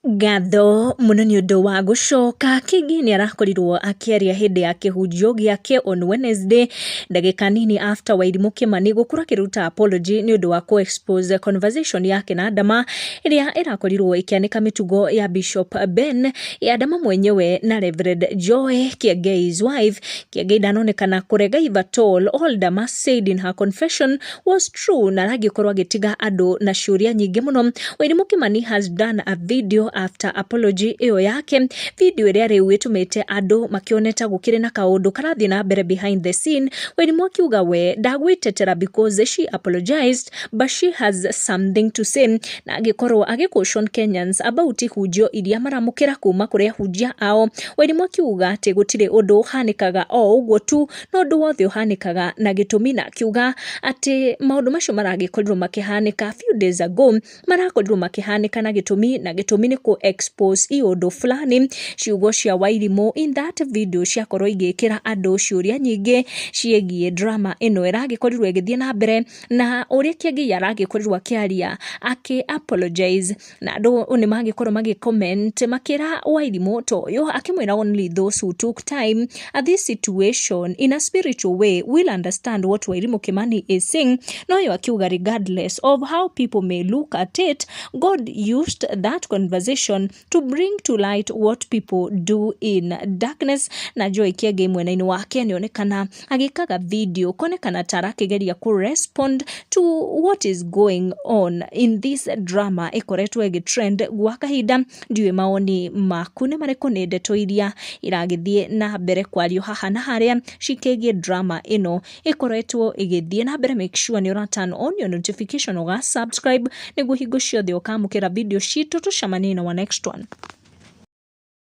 Ngatho mũno nĩ ũndũ wa gũcoka. Kingi nĩ arakorirwo akĩaria hĩndĩ ya kĩhunjio gĩake on Wednesday, ndagĩka nini after Wairimũ Kĩmani gũkorwo akĩruta apology nĩ ũndũ wa kũ expose conversation yake na Adama ĩrĩa ĩrakorirwo ĩkĩanĩka mĩtugo ya Bishop Ben ya Adama mwenyewe na Reverend Joy Kiengei's wife. Kiengei ndanonekana kũrega if at all. All Dama said in her confession was true na aragĩkorwo agĩtiga andũ na ciũria nyingĩ mũno. Wairimu Kimani has done a video after apology ĩyo yake, video ĩrĩa rĩu ĩtũmĩte andũ makĩone ta gũkĩrĩ na kaũndũ karathiĩ na mbere behind the scene. Wairimu akiuga we ndagwĩtetera because she apologized, but she has something to say, na agĩkorwo agĩ caution Kenyans about ihunjio iria maramũkĩra kuma kũrĩ ahunjia ao. Wairimu akiuga atĩ gũtirĩ ũndũ ũhanĩkaga o ũguo tu, no ũndũ wothe ũhanĩkaga na gĩtũmi, na akiuga atĩ maũndũ macio maragĩkorirwo makĩhanĩka few days ago marakorirwo makĩhanĩka na gĩtũmi, na gĩtũmi nĩ kũ expose iũndũ fulani. Ciugo cia Wairimũ in that video ciakorwo igĩkĩra andũ ciũria nyingĩ ciĩgiĩ drama ĩno ĩragĩkorirwo ĩgĩthiĩ na mbere na ũrĩa Kĩengei aragĩkorirwo akĩaria akĩ apologize, na andũ nĩ magĩkorwo magĩ comment makĩra Wairimũ ta ũyũ akĩmwĩra, "Only those who took time at this situation in a spiritual way will understand what Wairimu Kimani is saying." No yo akiuga, "Regardless of how people may look at it, God used that conversation to bring to light what people do in darkness." Na Joy Kiengei mwena-inĩ wake nĩonekana agĩkaga video konekana ta arakĩgeria kũ respond to what is going on in this drama ĩkoretwo ĩgĩtrend gwa kahinda. Ndiũĩ maoni maku nĩ marĩkũ nĩ ndeto iria iragĩthiĩ na mbere kwario haha na harĩa cikĩgiĩ drama ĩno ĩkoretwo ĩgĩthiĩ na mbere. Make sure nĩ ũra turn on your notification, ũga subscribe nĩguo hingo ciothe ũkamũkĩra video citũ. Tũcemanie na wa next one.